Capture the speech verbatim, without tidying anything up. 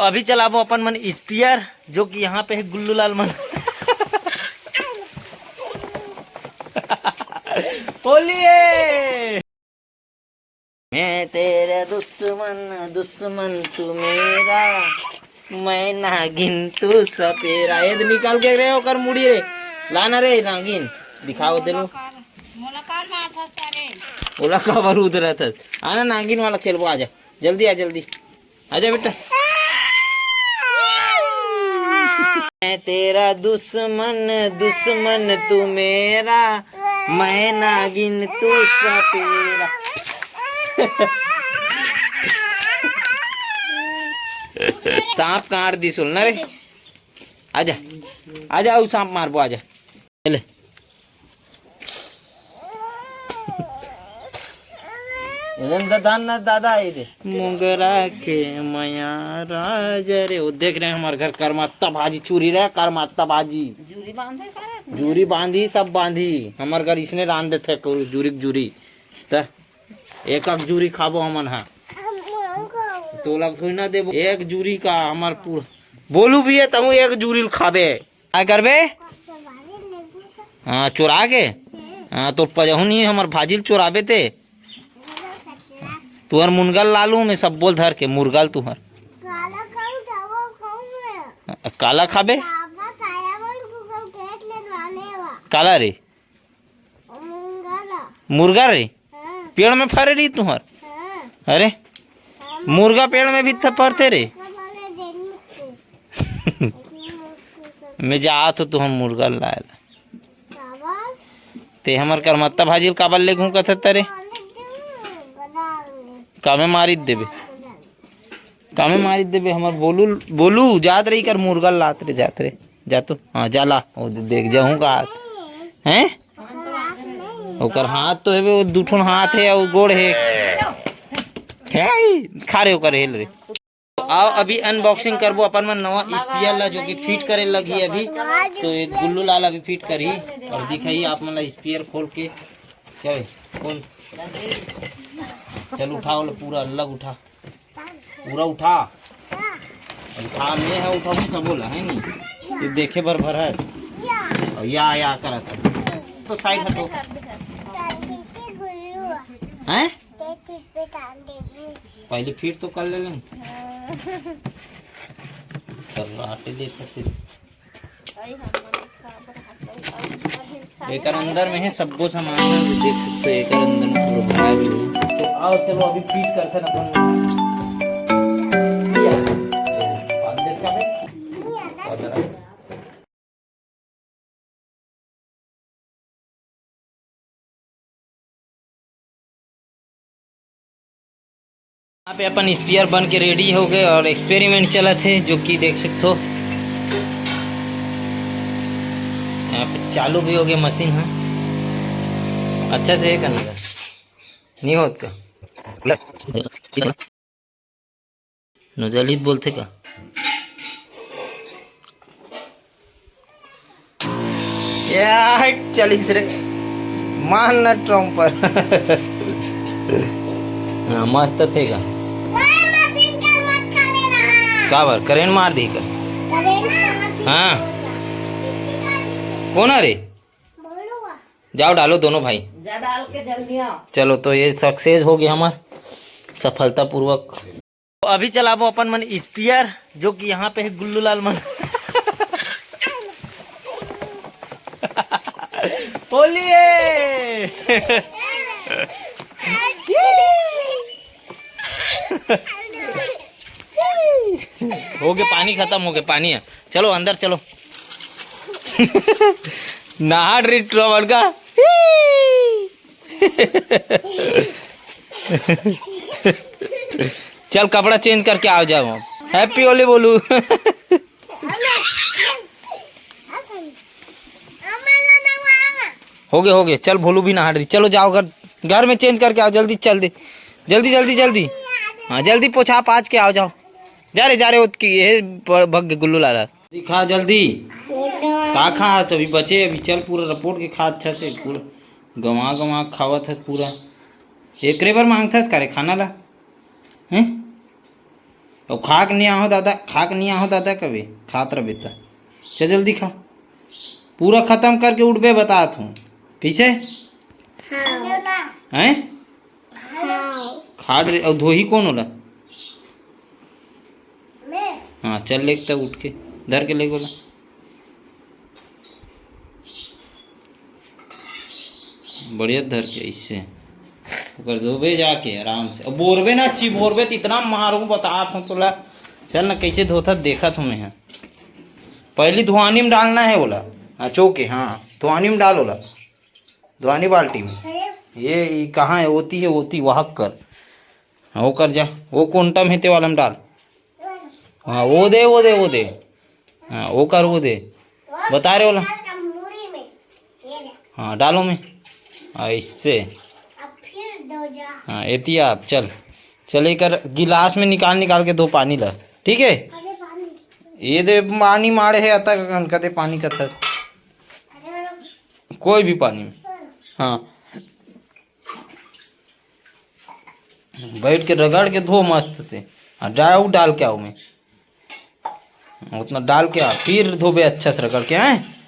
अभी चलाबो अपन मन स्पीयर, जो कि यहाँ पे है गुल्लू लाल मन। होली है। मैं तेरा दुश्मन, दुश्मन तू मेरा, मैं नागिन तू सपेरा। ये तो निकाल के रे ओकर मुड़ी रे, लाना रे नागिन, दिखाओ दे लो। मोला काल मार फंसता रे। ओला काबर उधरत हस? आना नागिन वाला खेलबो, आजा जल्दी, आ जल्दी। आजा बेटा। मैं तेरा दुश्मन, दुश्मन तू मेरा, मैं नागिन तू सपेरा। सांप काट दी सुन ना रे। आजा, आजा, वो सांप मारबो, आजा। ले। एलन द-, दान ना दादा आई रे। मुगरा के मया राज रे। वो देख रहे हैं हमारे घर करमाता भाजी चूरी रे, करमाता भाजी। जूरी बांधे का रे? जूरी बांधी, सब बांधी। हमारे घर इसने रांध देथे करू जूरी के जूरी। त एक एक जूरी खाबो हमन हा। तोला थोड़ी ना देबो। एक जूरी का हमार पूरा बोलू भी है, तहूँ एक जूरी ल खाबे। काय करबे? हाँ, चोरा के। हाँ, तोर पजहू नहीं हमर भाजी ल चोराबे ते। तुहर मुनगल लालू में सब बोल धर के मुरगल तुहर। काला खाबे? काला रे? मुर्गा रे? पेड़ में फरे रही तुहर? अरे, मुर्गा पेड़ में भी त फरथे रे। मैं जात हो तुहर मुर्गा लाए ला। ते हमर करमत्ता भाजी ल काबर ले घूं कथत रे? कामे मारी देबे, कामे मारी देबे। हमर बोलू, बोलू जात रही कर मुर्गा लात रे, जात रे, जा तो। हाँ, जा ला, वो दे-, देख जाहूँ का हाथ। हैं? ओकर हाथ तो हेबे, वो दू ठन हाथ हे अउ गोड़ हे। हे, खा रे ओकर हेल रे। तो आओ अभी अनबॉक्सिंग करबो अपन मन नवा स्पीयर ला, जो कि फिट करे लगी अभी। तो एक गुल्लू लाल अभी फिट करी और दिखाई आप मन ला स्पीयर खोल के। चल, खोल। चल उठा, वो पूरा अलग उठा। पूरा उठा। उठा, मैं है उठाऊँ सब बोला, है नी? ये देखे भर भर है। और या, या करत है। तो साइड हटो। हैं? पहले फिट तो कर ले लें। कर आटे लेते से। एकर अंदर में है सब्बो सामान है, जो देख सकते हो, एकर अंदर में पूरा भरा भी है। तो आओ, चलो, अभी फिट करते हैं अपन। बांध दे इसका पे। और जरा यहाँ पे अपन स्पीयर बन के रेडी हो गए और एक्सपेरिमेंट चलत हे, जो कि देख सकते हो। यहाँ पे चालू भी हो गए मशीन है। अच्छा से हे का नहीं होत का? नोजल ही बोलथे का? या चलिस रे, मान न ट्रम्प पर। हाँ, मस्त थे का? काबर करेंट मार दी का? हाँ। कौन आ रे? जाओ डालो दोनों भाई। जा डाल के जल्दी आओ। चलो, तो ये सक्सेस हो गया हमार सफलतापूर्वक। तो अभी चलाबो अपन मन स्पीयर, जो कि यहाँ पे है गुल्लू लाल मन। होली है। हो गए, पानी खत्म हो गए, पानी है। चलो अंदर चलो। नहा रे ट्रॉवर का। चल कपड़ा चेंज करके आओ जाओ। हैप्पी होली बोलू। हो गए, हो गए, चल भोलू भी नहा रही। चलो जाओ घर, घर में चेंज करके आओ जल्दी, चल दे जल्दी जल्दी जल्दी। हाँ जल्दी पोछा पाछ के आओ जाओ। जा रे जा रे, उतकी ये प-, भग गए गुल्लू लाला। दिखा जल्दी। का खा? तो अभी बचे, अभी चल पूरा रपोट के खा अच्छा से, पूरा गंवा गंवा खावत हस पूरा। एकरे बर मांगथस का रे खाना ला? हैं? अब खा के नहीं आहो दादा, खा के नहीं आहो दादा कभी, खात रह बेटा। चल जल्दी खा, पूरा खत्म करके उठबे, बतात हूँ। कैसे? हैं? खाड़ रे, अब धोही कौन होला? हाँ, चल ले तब उठ के, धर के ले गोला। बढ़िया धर के इससे ओकर धोबे जाके आराम से। अब बोरबे ना, अच्छी बोरबे तो इतना मारूं, बतात हूँ तोला। चल ना, कैसे धोथत देखत हूँ मैं। हाँ, पहली धुआनी में डालना है ओला। हाँ, चौके, हाँ, धुआनी में डाल ओला, धुआनी बाल्टी में। ये, ये कहाँ है? ओती है, ओती वहाँ कर। हाँ, वो कर जा, वो कोंटा में ते वाला में डाल। हाँ, वो दे, वो दे, वो दे। हाँ, वो कर, वो दे। बता रहे ओला। हाँ, डालो में। हाँ, इससे। हाँ, एती आप, चल। चल, एक गिलास में निकाल, निकाल के दो पानी ला, ठीक है? ये दे पानी माड़े है, अतक कन कते पानी कथस। कोई भी पानी में। हाँ, बैठ के रगड़ के धो मस्त से। हाँ, डाल, डाल के आओ में। उतना डाल के आ, फिर धोबे अच्छा से रगड़ के, हैं?